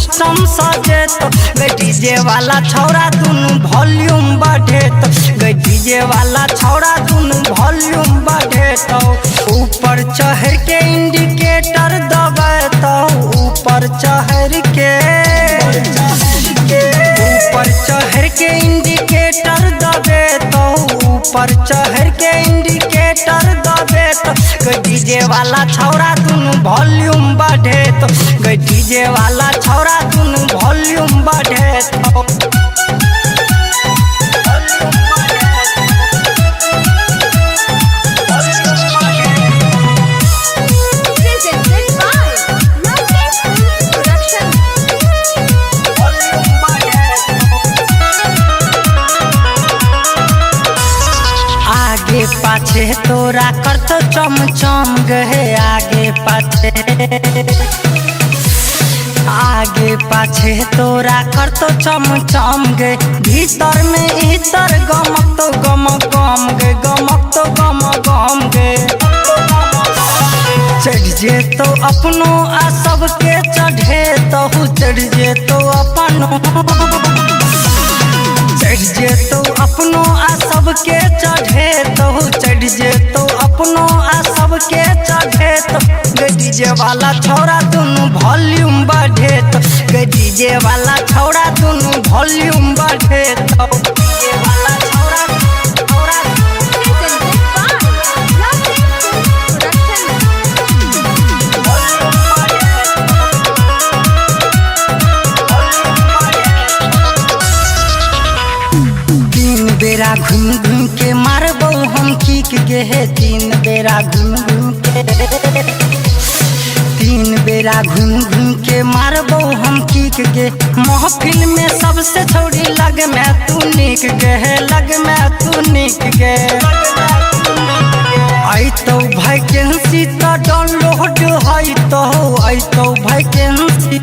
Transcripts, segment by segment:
System सजेतो गे DJ वाला छौड़ा दुनू वॉल्यूम बढ़ेतो गे डीजे वाला छौड़ा दुनू वॉल्यूम बढ़ेतो। ऊपर चढ़ के इंडिकेटर दबेतो, ऊपर चढ़ के, ऊपर चढ़ के इंडिकेटर दबेतो, ऊपर चढ़ के इंडिकेटर दबेतो गे डीजे वाला छौड़ा दुनू वॉल्यूम बढ़ेतो गे डीजे वाला छौड़ा दुनू volume बढ़ेतो। Presented by Lovely Films Production. आगे पाछे तोरा करतो चमचम गहे, आगे पाछे, आगे पाछे तोरा करतो चमचम गे, भीतर में इतर गमक तो गमक गम गे, गमक तो गम गम गे। चढ़ जे तो अपनो आ सबके चढ़े तहु, चढ़ जे तो अपनो, चढ़ जेतो अपनो आ सबके चढ़े तो, चढ़ जेतो अपनो आ सबके चढ़े तो गे डीजे वाला छौड़ा दुनू वॉल्यूम बढ़े तो गे डीजे वाला छौड़ा दुनू वॉल्यूम बढ़े तो। डीजे वाला छौड़ा छौड़ा Presented by Lovely Films Production. तीन बेरा घूम घूम के मारबो हम कीक गे हे, तीन बेरा घूम घूम के, तीन बेरा घूम घूम के मारबो हम कीक गे, महफिल में सबसे छौड़ी लग में तू निक गे हे, लग में तू निक गे। आई तो वैकेंसी तो डाउनलोड है तो, आई तो वैकेंसी,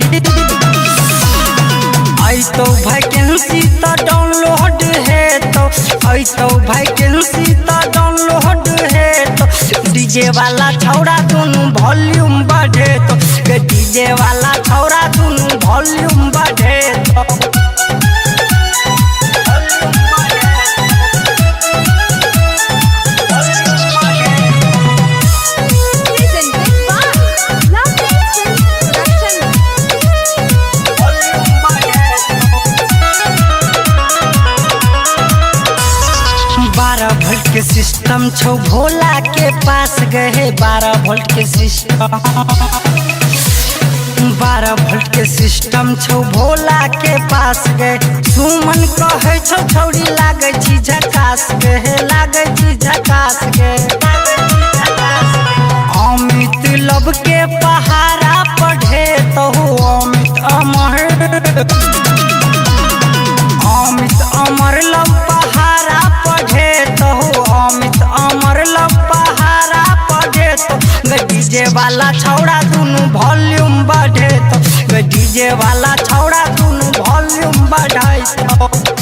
आई तो वैकेंसी तो डाउनलोड है तो, आई तो वैकेंसी तो डाउनलोड है तो डीजे वाला छौड़ा दुनू वॉल्यूम बढ़े तो गे डीजे वाला छौड़ा दुनू वॉल्यूम बढ़े तो। Presented by Lovely Films Production. 12 volt के सिस्टम छौ भोला के पास गए, 12 वोल्ट के सिस्टम, 12 वोल्ट के सिस्टम छौ भोला के पास गए, सुमन कहै छौ छौड़ी लागै छी झकास गे, लागै छी झकास गे। अमित लब के पहाड़ा पढ़े तो, अमित अमर, अमित अमर लब पहाड़ा पढ़े तो, अमित अमर लब पहाड़ा पढ़े तो गे डीजे वाला छौड़ा दुनू वॉल्यूम बढ़े तो गे डीजे वाला छौड़ा दुनू वॉल्यूम बढ़े तो।